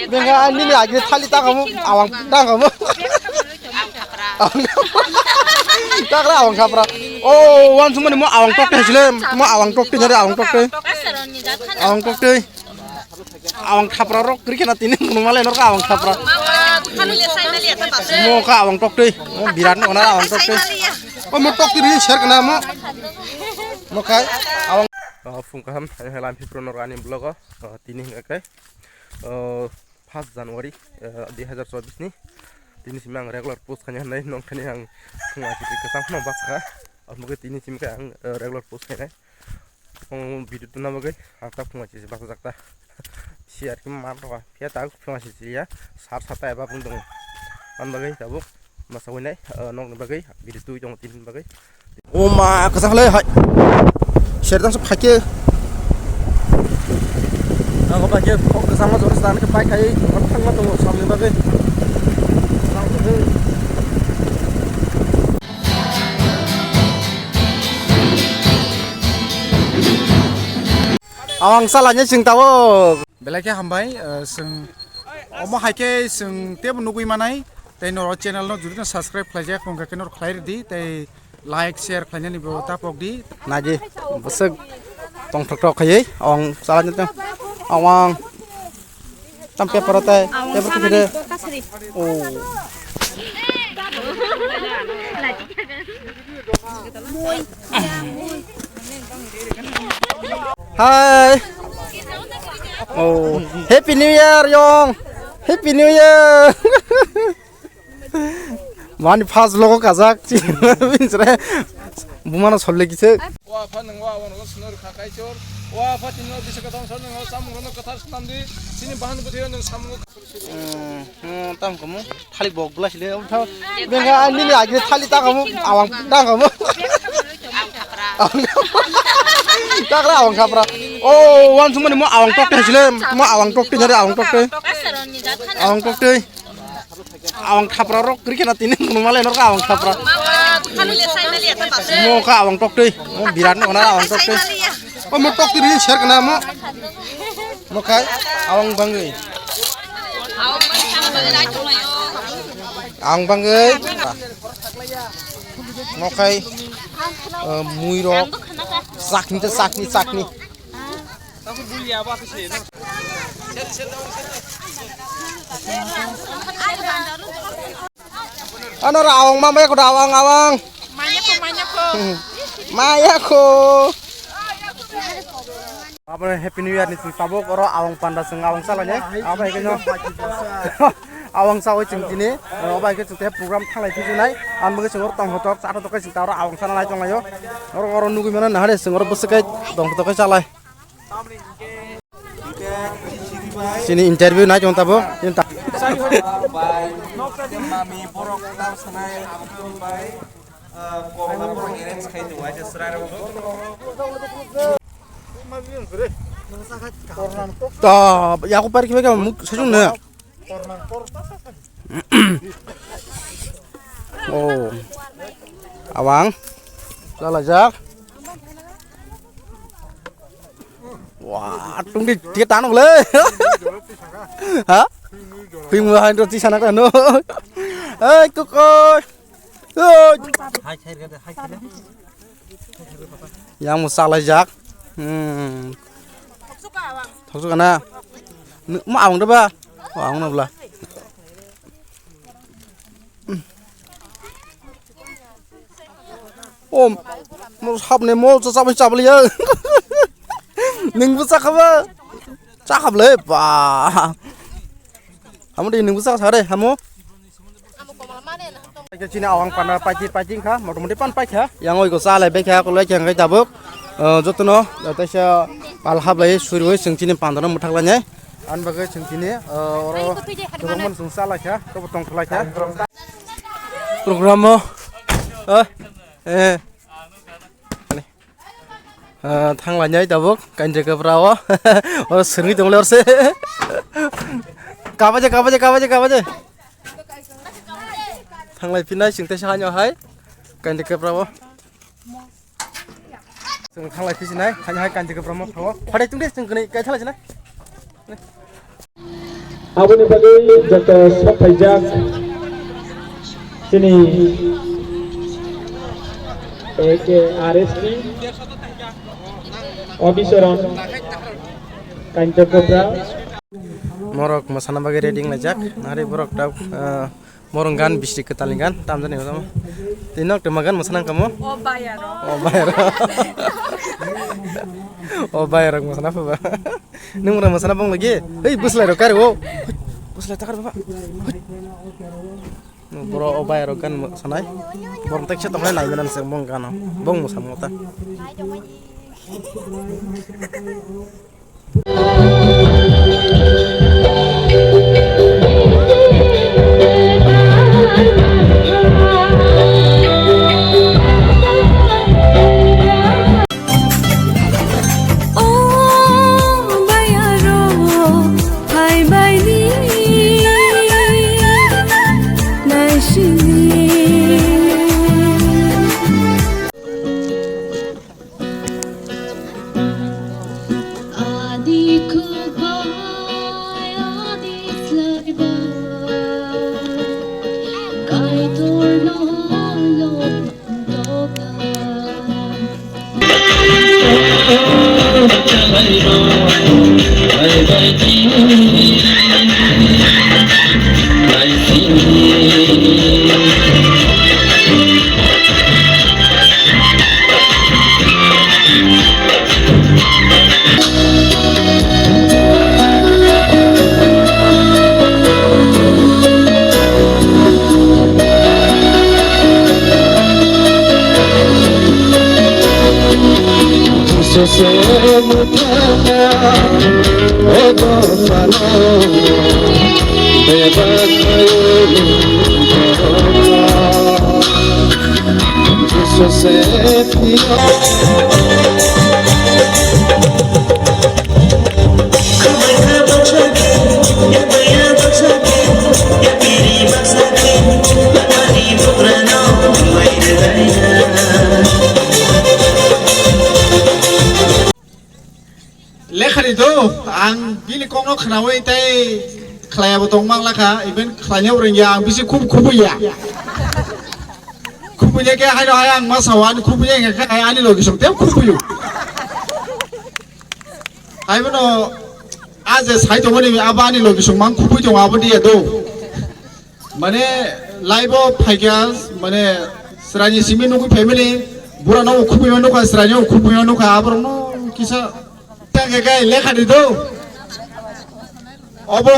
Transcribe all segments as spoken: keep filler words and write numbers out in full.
Benga ani ni agre thali ta kamu, awang ta kamu. Takra awang sapra. Oh, wan sumani mo awang tok te sile, mo awang tok te, awang tok te. Awang tok te. Awang thapra rok kri khena tini munu malai nor ka awang thapra. Mo ka awang tok te. Mo birat no na awang tok te. Oh, mo tok te ri share kana mo. Mo kai awang. Oh, phung kaham, hai lam phipro nor ani vlog o. Oh, tini hingga kai. Oh, first January, eh, dui hazar chobbish ni. Tini simi ang regular post khaina hinwi nongkhani ang phung achiti kwchang phano bachkha. Aboni tini simi khe ang, eh, regular post khainai. Ang video tuna bagwi ang ta phung achiti bachajak ta. Si ar ki man rokha. Phiya ta phung achiti ya. Sar sata eba phung tongo. An bagwi tabuk. Masa winai, eh, nokni bagwi, biri twi tongo tini bagwi. O ma, kwchang le hai. Serdang se phake. Ang ba ke kok kwchang ma jor dan ke pai khai, thang ma tongo samni bagwi. Awang salanya sing tawo. Belai khe hambai, eh, chwng omo hai khe chwng tebo nugwi manai, tei norok channel no jodi no subscribe khlaijak wngkha khe norok khlai rwdi, tei like, share khlainani bo ta pok di. Naidi, bwswk tongthok thok khaiwi, ong chala ni tong, ong ong. Tam paper o tai, paper khe de. Oh. Hi. Oh, Happy New Year, yong. Happy New Year. Mani first logo kajak. Binsre. Bumano solle kise. Wa pha nang wa wa no sunur kha kai chor. Wa pha tin no bisa katam sar nang samung no kathar sunam di. Sini bahan buthe nang samung. Hmm, hmm, tam kamu. Thalik bok bla sile, um, tha-, benga ani ni agre thali ta kamu, awang ta kamu. Takra awang thapra. Oh, wan sumani mo awang tok te sile, mo awang tok te jare awang tok te. Awang tok te. Awang thapra rok kri khena tini munu malai nor ka awang thapra. Mo ka awang tok te. Mo birat no na awang tok te. Oh, mo tok te ri share kana mo. Mo kai awang bangwi. Ang bangwi. Mo kai, eh, mui rok. Sakni te sakni, sakni. Ano rawang ma, mayako rawang, awang. Mayako, mayako. Mayako. Abo Happy New Year ni chwng tabuk oro awang panda chwng awang chala ne. Abo hai khe no awang chawi chwng tini, abo hai khe chwng tei program thanglai phi nai. Ang bagwi chwng oro tong hotok cha hotok khe chwng ta oro awang sana lai tong laio. Oro oro nugwi mano nahare chwng oro bwswk kai tong hotok kai chalai. Chini interview nai tong tabuk. Chini ta- Ta, yaku par kiba kiba muk sajung na. Oh. Awang. Lalajak. Wah, tungdi dia tanuk le. Ha? Ping mu hain roti sana kan. Hei, kukoi. Hei. Yang mo salai jak. Hmm. Thoksu kana. Ma awang de ba. Awang na bla. O, mo hapne mo cha chabai chabai ya. Ningbo chakhaba. Chakhable ba. Hamu de ningbo chakha sare, hamu. Chini awang pana paiti paiti kha, motamoti pan paikha. Yang oi go chalai baikha, kolai kha ngai tabuk. Eh, jotono, eh, taisa pal hablai, suriwi, chwng chini pandano mwthak lainai. Ani bagwi chwng tini, ah, oro kwbangma chwng cha lai kha, tei bo tong khlai kha. Program o, ah, eh, ah, thang lainai tabuk, kainja kapra o, oro swrwngwi tong le oro se. Kabaje, kabaje, kabaje, kabaje. Thang lai phinai chwng teisa haino hai, kainja kapra o. Chwng thanglai phi sinai, haino hai kanti kwbra motha o. Phatai tungde chwng kwnwi kai thanglai sinai. Aboni bagwi joto sok phaijak chini A K R S T Obisoron Kainta Kopra. Morok mwsana bagwi ready wnglaijak. Nari borok dak, ah, Morong gan bisi kwtal ni gan, tamjani tamo. Tinok tema gan masana kamo? O bayaro. O bayaro. O bayaro masana pha ba. Nung mura masana bong lagi. Hei, buslai ro kar wo. Buslai takar baba. Bro o bayaro gan sanai. Bong tek se tongnai nai manan se bong gano. Bong musam ngota. Lekhani do, ang bini kokno khnaui tei khlaiya bo tong mang lakha, even khlaina bo rwngya, ang bisi khub khubuya. Khubuya khe haino hai ang ma sao, ani khubuya khe hai ani logi song tei khubuyu. Hai bono a je sai tongmani abo ani logi song mang khubui tong abo dia do. Mane, live o phaikha, mane, srani simi nukui family, bura no khubui ma nukha, srani o khubui ma nukha, aborok no kisa, ta ke kai lekha di do. Obo,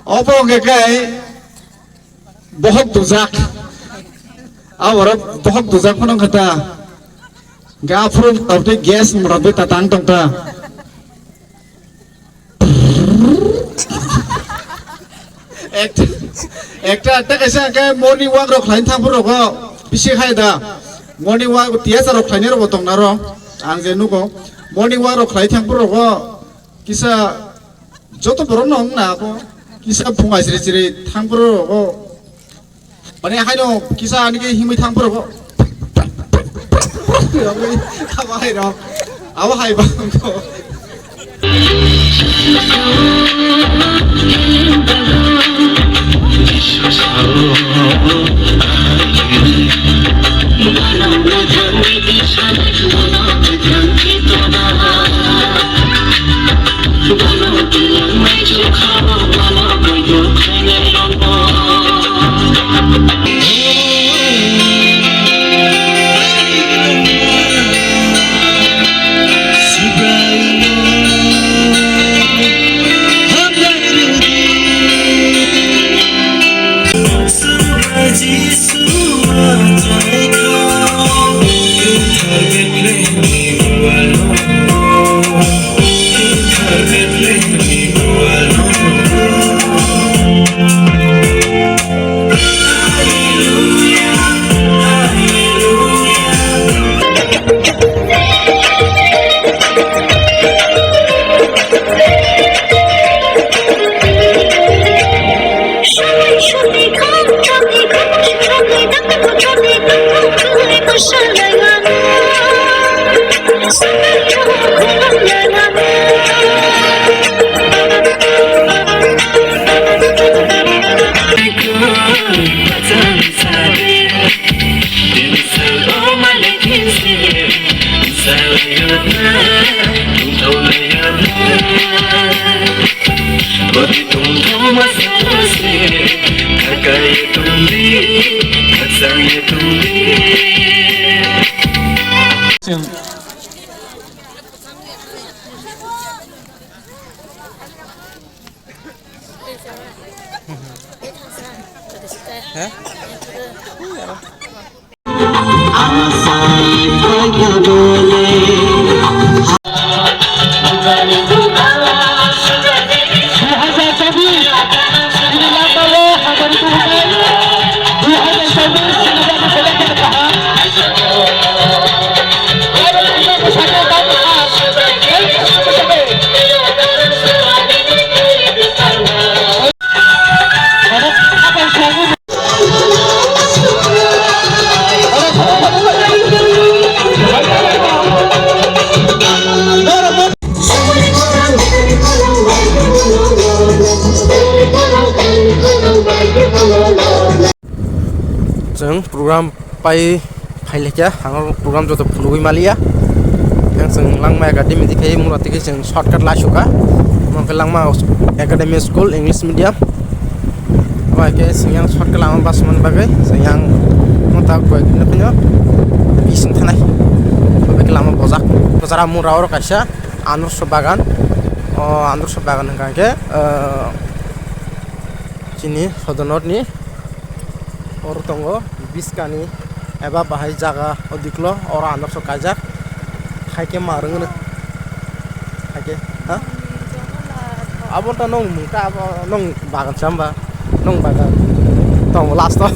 obo ke kai, bohok dujak. Aborok bohok dujak phano kha ta. Ga phuru mrabdi gas mrabdi ta tang tong ta. Ekta, ekta, ekta kaisa hwnkhe morning walk rok khlaina thangphuru rogo bisi khai da. Morning walk tiyasa rok khlainai rok bo tong naro. Ang je nugo morning walk rok khlai thangphuru rogo kisa joto borok no wng na abo kisa phung aisiri chiri thangphuru rogo. Mane haino kisa ani ke himui thang phuru. Abo hai ro. Abo hai bang ko. Bodi tongthoma sose, khakai tongdi, khakchangye tongdi. Chwng program pai phailaikha, ang program joto phunugwi maliya. Yang chwng Langma Academy dikhai mura tikhe chwng shortcut laisukha. Omo khe Langma Academy School English Medium. Omo khe chwng yang shortcut lama bus man bagwi chwng yang mota koi kino kino bising thanai. Omo khe lama bojak. Bojara mura oro kaisa androso bagan. O androso bagan hwnkha khe, ah, chini sodonotni oro tongo biskani eba bahai jaga o diklo oro androso kaijak. Haikhe ma rwngno. Haikhe, ha? Abo ta nong mungta abo nong bagan chamba. Nong bagan. Tongo last o.